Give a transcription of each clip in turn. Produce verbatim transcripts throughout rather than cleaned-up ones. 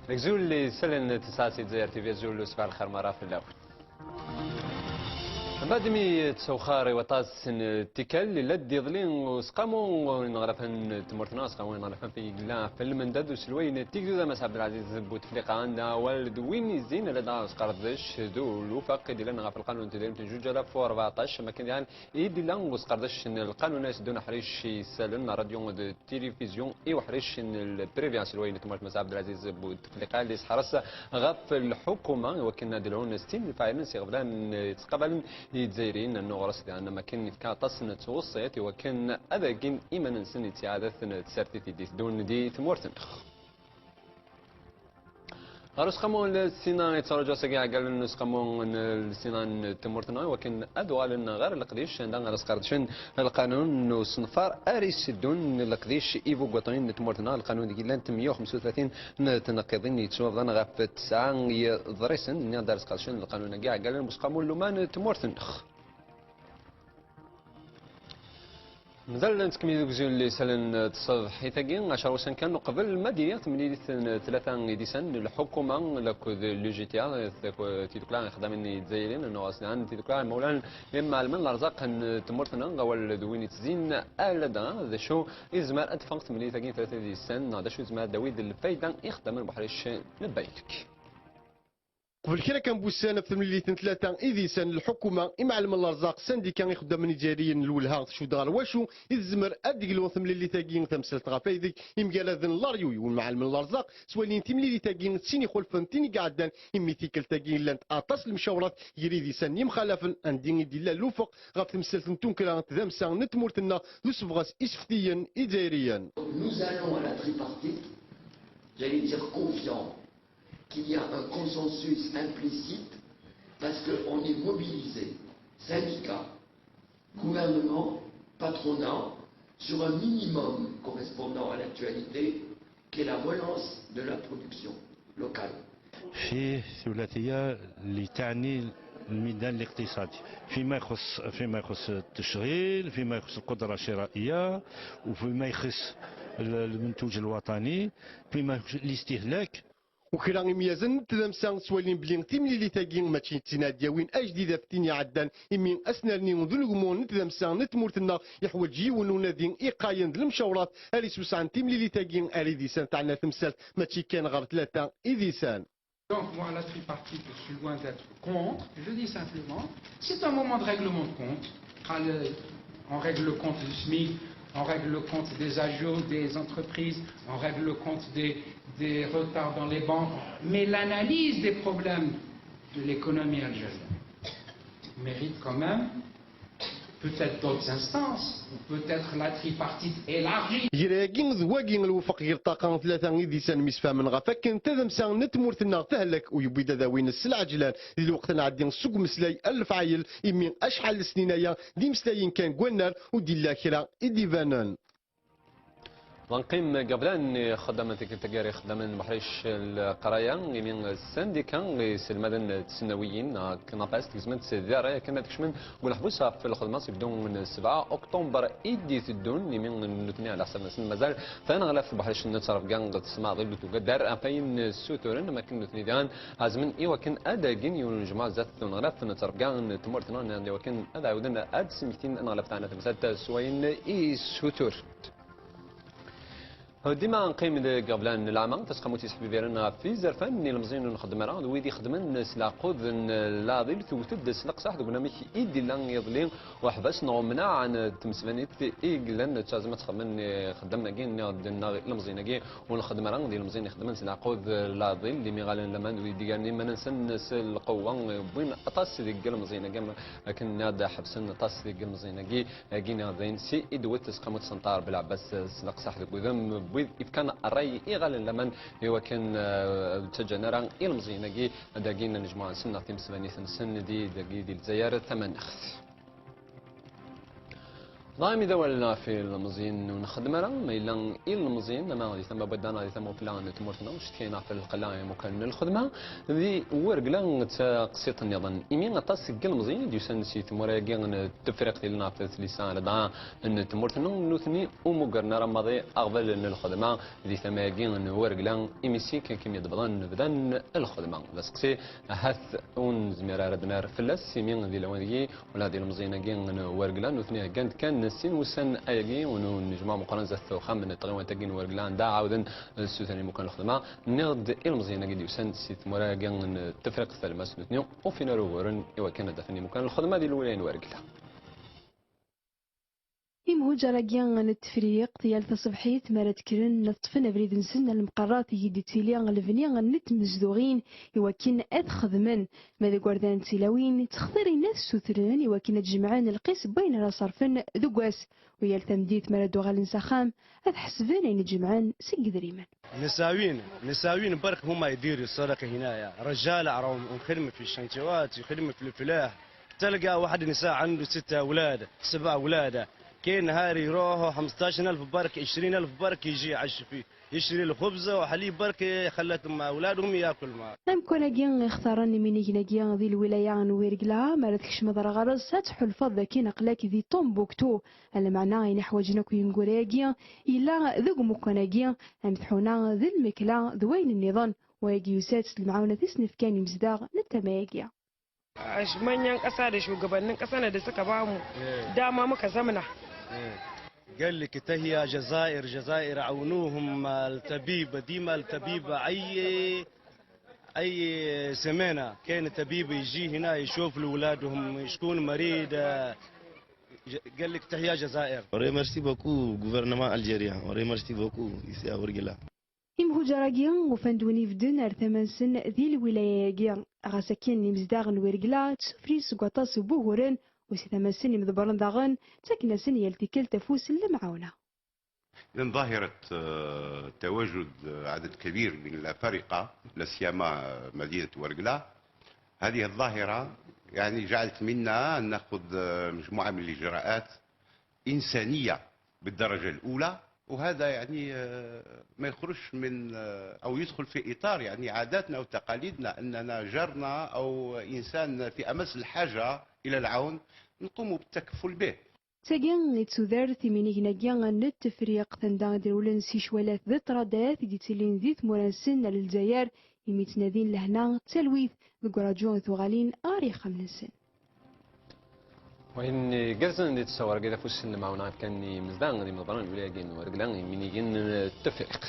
Azul i salen tesɛa si Dzayer T V, azul u sbeɛ lxir mara fell-awen. Mbaɛd mi yettewxar i waṭas n tikkal, illa-d iḍelli usqamu n ineɣlafen n tmurt-nneɣ, usqamu n ineɣlafen fi yella f lmendad uselway n tigduda Mass Abdelaziz Bouteflika, anda awal d win izzin, ala daɣ usqerdec d ulufaq i d-illan ɣef lqanun n tedrimt n zuǧ alaf u rbeɛṭac, am akken diɣen i d-illa usqerdec n lqanun-a iteddun aḥric i isallen n ṛṛadyu d tilifizyu i uḥric n lprivi aselway n tmurt Mass Abdelaziz Bouteflika, li seḥres ɣef lḥukuma i wakken ad d-lhun s tin lfaɛilen s iɣeblan yettqabalen i Izzayriyen, rnu ɣur-s diɣen am akken yefka aṭas n tweṣṣayt i wakken ad agin iman-nsen i ttiɛadat n tsertit i d-iteddun di tmurt-nneɣ. Ɣer usqamu n Sina yettṛuǧu ass-agi iɛeggalen n usqamu n Sina n tmurt-nneɣ i wakken ad uɣalen ɣer leqdic, anda ara sqerdcen lqanun n usenfar ara iseddun leqdic i bugaṭuyen n tmurt-nneɣ, lqanun deg llant meyya u xemsa u tlatin n tneqqiḍin yettwabḍan ɣef tesɛa n yiḍrisen, nniɣ-d ara sqerdcen lqanun-agi iɛeggalen n usqamu n luma n tmurt-nneɣ. Mazal nettkemmil deg uzul n yisallen n tṣebḥit-agi, ɛecra wussan kan uqbel ma d-iliɣ temlilit n tlata idisan n lḥukuma akked l'U G T A, tidukla ixeddamen izzayriyen, nuɣas daɣen tidukla imawlan imɛelmen n lerẓaq n tmurt-nneɣ, awal d win ittzin ala dɣa d acu i tezmer ad teffeɣ temlilit-agi n tlata idisan, neɣ d acu i tezmer ad d-tawi d lfayda i ixeddamen n uḥric n Baylek. Qbel kra kan n wussan ɣef temlilit n tlata idisan n lḥukuma, imɛelmen n lerẓaq, sandika ixeddamen izzayriyen n lwelha, tcud ɣer wacu i tezmer ad d-teglu temlilit-agi, tamsalt ɣef aydeg imgaraden n leryuy n imɛelmen n lerẓaq ttwalin timlilit-agi d tin ixulfen tin i iɛeddan, imi tikkelt-agi llant aṭas n lemcawrat gar idisan yemxalafen, anda i d-illa lufeq ɣef temsalt n tunkra n tdamsa n tmurt-nneɣ d usebɣes iseftiyen izzayriyen. Nous allons à la tripartite, j'allais dire confiants, qu'il y a un consensus implicite parce qu'on est mobilisé, syndicats, gouvernement, patronat, sur un minimum correspondant à l'actualité, qui est la relance de la production locale. فيه ثلاثية اللي تعني الميدان الاقتصادي، فيما يخص، فيما يخص التشغيل، فيما يخص القدرة الشرائية، وفيما يخص ال-، المنتوج الوطني، فيما يخص الاستهلاك. Ukra imyazen n tdamsa ttwalin belli timlilit-agi mačči d tin ad d-yawin ajdid ɣef tin iɛeddan, imi asnerni d ulegmu n tdamsa n tmurt-nneɣ yeḥwaǧ yiwen unadi iqayen d lemcawrat ara yeswesɛen timlilit-agi ara idisan, teɛna temsalt mačči kan ɣer tlata idisan. Donc, moi, la tripartite, je suis loin d'être contre. Je dis simplement, c'est un moment de règlement de compte. On règle le compte du smic, on règle le compte des agios des entreprises, on règle le compte des, des retards dans les banques. Mais l'analyse des problèmes de l'économie algérienne mérite quand même peut-être d'autres instances, ou peut-être la tripartite élargie. Ger-agi d wagi, lwefq ger ṭṭaqa n tlata idisan mi sfehmen ɣef akken tadamsa n tmurt-nneɣ tehlek, u yewwi-d ad awin s lɛejlan di lweqt n ɛeddi seg umeslay ar lefɛayel, imi acḥal n snin aya d imeslayen kan n wannar, ur d-illa kra i d-ibanen. Ɣer neqqim deg iɣeblan n ixeddamen tikkelt-agi, ixeddamen n uḥric n leqraya, imi ssandika iselmaden d tsennawiyin neɣ knapes tgezmen-tt di ṛṛay akken ad kecmen deg uneḥbus ɣef lxedma s ibdu n sebɛa oktumber i d-iteddun, imi nutni ɛla ḥsab-nsen mazal taneɣlaft n uḥric n ttrebga d tesmaḍil d tugadar ɣef ayen ssuturen, am akken nutni diɣen ɛezmen i wakken ad d-agin yiwen n unejmuɛ zdat uneɣlaf n ttrebga n tmurt-nneɣ, nniɣ-d i wakken ad ɛawden ad d-smektin aneɣlaf taɛna tamsalt s wayen i ssutur. Dima neqqim deg iɣeblan n leɛma, taseqqamut yesḥbibiren ɣef yizerfan n yilemẓiyen ur nxeddem ara d wid ixeddmen s leɛqud n leɛḍil, tewwet-d s leqseḥ deg unamek i d-illa iḍelli uḥbas neɣ umnaɛ n tmesbanit i yellan ttaẓem ad txedmen ixeddmen-agi, nniɣ-d nneɣ ilemẓiyen-agi ur nxeddem ara d ilemẓiyen ixeddmen s leɛqud n leɛḍil, d imiɣalen n laman d wid d-igaren iman-nsen s lqewwa, wwin aṭas deg ilemẓiyen-agi, akken nniɣ-d ḥebsen aṭas deg ilemẓiyen-agi. Agi neɣ d ayen si i d-tewwet tseqqamut Senṭar Belɛebbas s leqseḥ deg udem n wid ifkan ṛṛay iɣallen laman i wakken, eh, ur ttaǧǧan ara ilemẓiyen-agi ad d-agin anejmuɛ-nsen neɣ timesbanit-nsen di, dagi di Lezzayer tamaneɣt. Dɣa imi d awal ɣef ilemẓiyen ur nxeddem ara, ma yella ilemẓiyen ama di tama n wadda neɣ di tama ufella n tmurt-nneɣ, ur cetkayen ɣef lqella n imukan n lxedma, di Wergla d taqsiṭ nniḍen. Imi aṭas n yilemẓiyen i d-yusan si tmura-agi n Tefriqt yellan ɣef tlisa ar dɣa n tmurt-nneɣ, nutni ur mmugren ara maḍi aɣbel n lxedma di tama-agi n Wergla, imi si kan kimi d-bḍan bdan lxedma. D aseqsi, ahat ur nezmir ara ad d-nerr fell-as, imi di lawan deg-i ula d ilemẓiyen-agi n Wergla, nutni heggan-d kan sin wussan ayagi, unu n jmaɛ meqqren zdat uxxam n tɣiwant-agi n Wergla, anda ɛawden ssutren imukan n lxedma. Nniɣ-d ilemẓiyen-agi d-yusan si tmura-agi n Tefriqt Talemmast, nutni ufin ara uguren i wakken ad d-afen imukan n lxedma di lwilaya n Wergla. Imhuǧer-agi n Tefriqt, yal taṣebḥit mi ara d-kkren, ṭṭfen abrid-nsen ar lmeqarrat i d-ittili lebni n tmezduɣin i wakken ad xedmen. Ma d igerdan d tilawin, ttextirin ad ssutren i wakken ad jemɛen lqis n wayen ara ṣerfen deg wass. U yal tameddit mi ara d-uɣalen s axxam, ad ḥesben ayen i jemɛen seg yedrimen. نساوين، نساوين برك هما يديروا السرقة هنايا. رجال راهم نخدم في الشانتيوات، يخدم في الفلاح. تلقى واحد نساء عنده ستة أولاد، سبع أولاد. كاين نهار يروحوا خمستاش ألف برك، عشرين ألف برك يجي يعيش فيه. يشري الخبز وحليب برك خلات مع أولادهم ياكل معاه. Amkan-agi ixtaren iminigen-agi di lwilaya n Wergla, mi ara tkecmeḍ ar ɣer-s, ad tḥulfaḍ dakken aql-ak di Tombouctou. Lameɛna ayen iḥwaǧen akk yineggura-agi yella deg umkan-agi, am tḥuna d lmekla d wayen nniḍen. Wayagi yusa-d s lemɛawna tis nefkan imezdaɣ n tama-agi. Manyan ƙasa da shugabannin ƙasar da suka ba mu dama muka zamna. قال لك: تحيا جزائر، جزائر عونوهم الطبيب، ديما الطبيب أي، أي سمينة كاين طبيب يجي هنا يشوف لولادهم، شكون مريض، آه، ج-، قال لك: تحيا جزائر. On remercie beaucoup gouvernement algérien, on remercie beaucoup ici à Ouargla. Imhuǧer-agi ufan-d win ibedden ar tama-nsen di lwilaya-agi. Ɣas akken, imezdaɣ n Wergla ttsufrin seg waṭas n wuguren, u si tama-nsen imḍebbren daɣen ttaken-asen yal tikkelt afus n lemɛawna. من ظاهرة، آه، تواجد عدد كبير من الأفارقة، لا سيما مدينة ورقلة. هذه الظاهرة يعني جعلت منا أن نأخذ، آه، مجموعة من الإجراءات إنسانية بالدرجة الأولى، وهذا يعني، آه، ما يخرجش من، آه، أو يدخل في إطار يعني عاداتنا وتقاليدنا، أننا جارنا أو إنسان في أمس الحاجة إلى العون نقوم بالتكفل به. Tagi i d tudert iminigen-agi n Tefriqt, anda i d-rewlen si ccwalat d ṭṭradat i d-yettilin di tmura-nsen ar Lezzayer, imi ttnadin lehna d talwit deg uraǧu n tuɣalin ɣer yexxamen-nsen. Wayen igerrzen di tessawar-agi d afus n lemɛawna kan i yimezdaɣ d imḍebbren n lwilaya-agi n Wergla, iminigen n Tefriqt.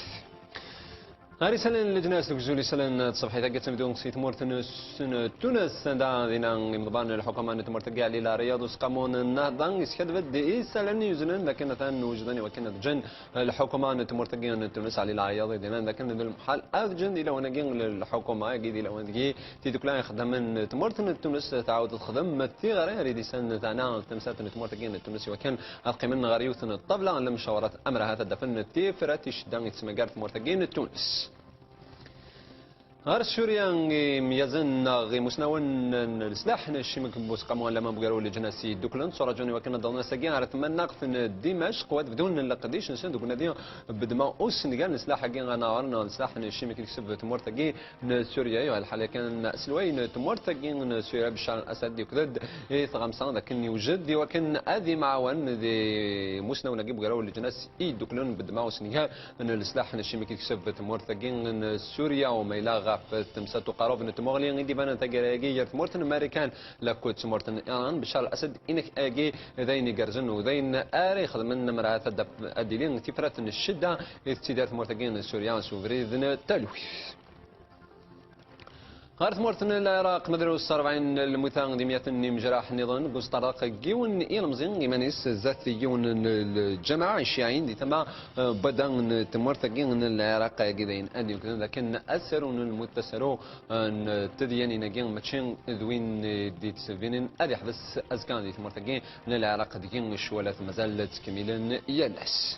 Ɣer isallen n leǧnas deg uzul isallen n tṣebḥit-agi, ad nebdu si tmurt n s-, n Tunes, anda dinna imḍebbren n lḥukuma n tmurt-agi, Ɛli Laɛriyaḍ Useqqamu n Nnehḍa, yeskadeb-d isallen yuzlen d akken atan wejden i wakken ad ǧǧen lḥukuma n tmurt-agi n Tunes, Ɛli Laɛriyaḍ, i d-yennan d akken d lmuḥal ad ǧǧen di lawan-agi lḥukuma-agi di lawan deg-i tidukla ixeddamen n tmurt n Tunes tɛawed texdem tiɣri ar idisan tana temsalt n tmurt-agi n Tunes i wakken ad qqimen ɣer yiwet n ṭṭabla n lemcawrat, ammer ahat ad d-afen tifrat i ccedda i tesmagar tmurt-agi n Tunes. Ɣer Surya, imyazen neɣ imusnawen n leslaḥ n Ccimek n Buseqqamu n laman bugaru n leǧnas i dduklen, tturaǧun i wakken ad d-awḍen ass-agi ɣer tmanaɣt n Dimecq, u ad bdun leqdic-nsen deg unadi n bedma usengal n leslaḥ-agi anaɣer neɣ leslaḥ n Ccimek i tekseb tmurt-agi n Surya. Yuɣal lḥal kan aselway n tmurt-agi n Surya, Bccar al-Assad, yukled i tɣamsa d akken yewjed i wakken ad imɛawan d imusnawen-agi bugraw n leǧnas i dduklen bedma usengal n leslaḥ n Ccimek i tekseb tmurt-agi n Surya, u ma yella ɣef temsalt uqarub n tmuɣli i d-ibanen taggara-agi gar tmurt n Marikan lakked tmurt n Iran, Bccar al-Assad, inek agi d ayen igerrzen u d ayen ara ixedmen ammer ahat ad d-af-, ad d-tili tifrat n ccedda i tettidir tmurt-agi n Surya s ubrid n talwit. Ɣer tmurt n Lɛiraq, ma drus rebɛin n lmuta d imyaten n imejraḥ nniḍen deg usṭerḍeq n yiwen ilemẓi iman-is zdat yiwen n lǧameɛ iciɛin di tama, eh, n wadda n tmurt-agi n Lɛiraq, agi d ayen ad yukden d akken asaru n lmut, asaru, eh, n tedyanin-agi mačči d win d-yettbinen ad yeḥbes azekka di tmurt-agi n Lɛiraq, deg-i ccwalat mazal ttkemmilen yal ass.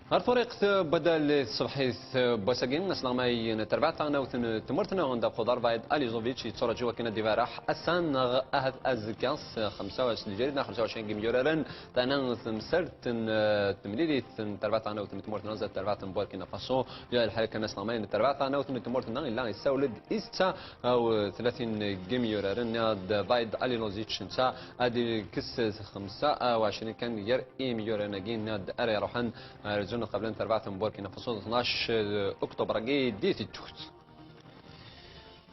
Ɣer turiqt n waddal i tṣebḥit n wass-agi, asleɣmay n terbaɛt taɣelnawt n tmurt-nneɣ, Dda Xuḍar Vaid Alizovic, yetturaǧu akken ad d-ibarreḥ ass-a neɣ ahat azekka s xemsa u ɛecrin, s lǧarid n xemsa u ɛecrin n yimyuraren, tana temsalt n, eh, temlilit n terbaɛt taɣelnawt n tmurt-nneɣ zdat terbaɛt n Burkina Faso. Yuɣal lḥal kan asleɣmay n terbaɛt taɣelnawt n tmurt-nneɣ yella yessawel-d i setta u tlatin n yimyuraren, nniɣ-d Vaid Alizovic netta ad ikkes xemsa u ɛecrin kan gar yimyuraren-agi, nniɣ-d ara iruḥen ar zun qablen terbaɛt n Burkina Faso, tnac oktober-agi di Tittukt.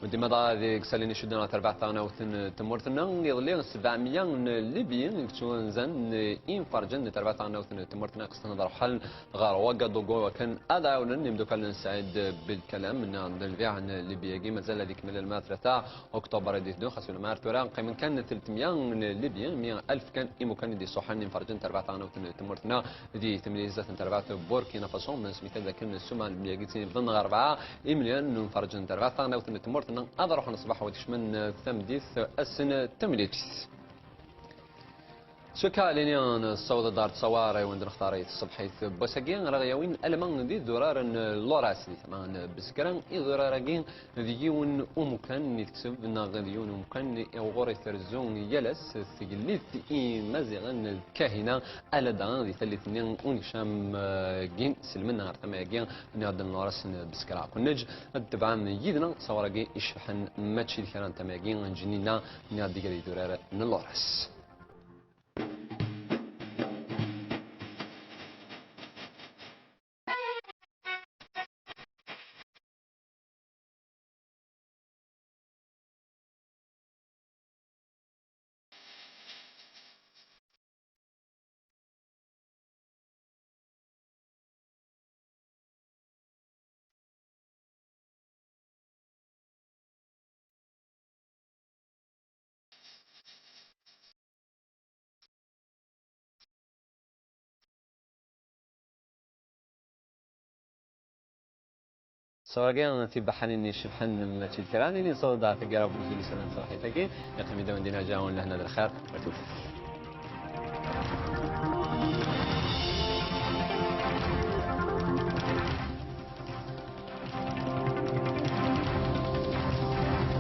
U dima dɣa deg isallen icudden ɣer terbaɛt taɣelnawt n tmurt-nneɣ, iḍelli sebɛemya n Libyen i yettwanzan imferǧen n terbaɛt taɣelnawt n tmurt-nneɣ, qesden ad ruḥen ɣer Ouagadougou akken ad ɛawnen imeddukal n Saɛid Belkalam, nniɣ-d lbiɛ n Libya-agi mazal ad ikemmel alma tlata oktober i d-iteddun, xas ulamma ar tura qqimen kan tletmya n Libyen, meyya alef kan imukan i d-iṣuḥen imferǧen n terbaɛt taɣelnawt n tmurt-nneɣ di temlilit zdat n terbaɛt Burkina Faso, ma nesmekta-d akken ssuma n Libya-agi ttnibḍen ɣer rebɛa imelyaren n imferǧen n terbaɛt taɣelnawt n tmurt-nneɣ ad ruḥen ṣṣbeḥ u ad kecmen tameddit ass n temlilit. S wakka, alini nessaweḍ-d ɣer ttṣawar i wen-d-nextar i tṣebḥit n wass-agi, ara ɣ-yawin alma d idurar n Loras di tama n Beskra. Idurar-agi d yiwen umukan i tekseb neɣ d yiwen umukan i uɣur i trezzu yal ass tgellidt i Imaziɣen d Kahina, ala daɣen di tallit-nni unekcam, eh, gin selmen ɣer tama-agi, nniɣ-d n Loras n Beskra. Ad ken-neǧǧ ad tebɛem yid-neɣ ttṣawar-agi icebḥen mačči d kra n tama-agi n Ǧnina, nniɣ-d gar idurar n Loras. Ṣṣawar-agi tibaḥanin icebḥen mačči d kra, nili nessaweḍ-d ɣer taggara n uzul n tṣebḥit-agi, yeqqim-id-awen dina ǧaɛun lehna d lxir, ar tufat.